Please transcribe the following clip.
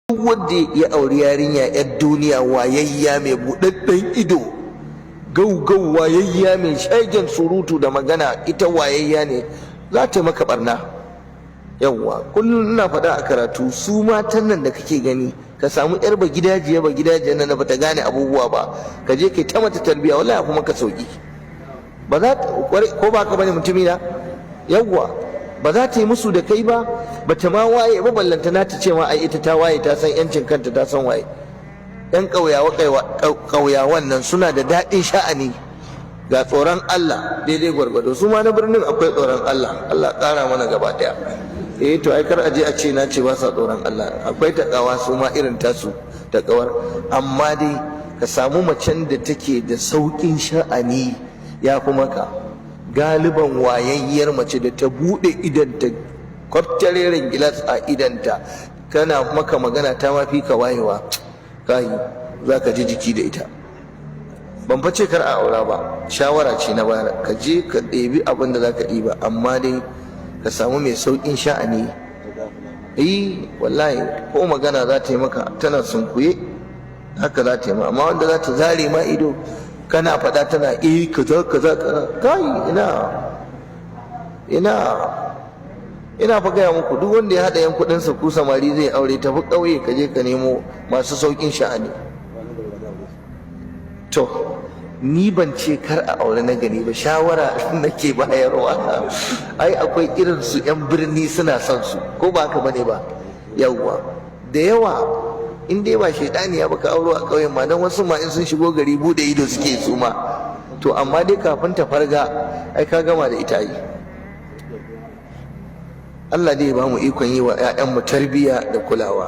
Duk wanda ya auri yarinya yar duniya, wayayya, mai buɗaɗɗen ido, gaugau, wayayya, mai shagen surutu da magana, ita wayayya ne, za ta maka barna. Yawwa, kullum ina faɗa a karatu, su matan nan da kake gani, ka samu yar ba gidajiya, ba gidajiya nan ba ta gane abubuwa ba, ka je kai ta mata tarbiya, wallahi kuma ka sauki ba za ko ba ka bane, mutumi na. Yawwa, ba za ta yi musu da kai ba, ba ta ma waye ba, ballantana ta ce ma ai ita ta waye, ta san yancin kanta, ta san waye. Yan ƙauyawa, ƙauyawan nan suna da daɗin sha'ani, ga tsoron Allah daidai gwargwado. Su ma na birnin akwai tsoron Allah, Allah ƙara mana gaba ɗaya. Eh, to ai kar a je a ce na ce ba sa tsoron Allah. Akwai taƙawa su ma, irin tasu taƙawar, amma dai ka samu macen da take da sauƙin sha'ani ya fi maka. Galiban wayayyar mace da ta buɗe idanta, kwaftareren gilas a idanta, kana maka magana ta ma fi ka wayewa, kai za ka ji jiki da ita. Ban fa ce kar a aura ba, shawara ce na bayar. Ka je ka ɗebi abin da za ka ɗiba, amma dai ka samu mai sauƙin sha'ani. Eh, wallahi ko magana za ta yi maka tana sunkuye haka za ta yi ma, amma wanda za ta zare ma ido, kana faɗa tana eh kaza kaza kaza, kai ina ina ina fa gaya muku, duk wanda ya haɗa yan kuɗinsa, ku samari, zai aure, tafi ƙauye ka je ka nemo masu sauƙin sha'ani. To, ni ban ce kar a aure na gani ba, shawara nake bayarwa. Ai akwai irin su, yan birni suna son su, ko ba haka bane ba? Yawwa, da yawa in dai ba shaidaniya baka auro a ƙauyen ma, don wasu ma in sun shigo gari bude ido suke su ma. To, amma dai kafin ta farga ai ka gama da ita yi. Allah dai ba mu ikon yi wa 'ya'yanmu tarbiyya da kulawa.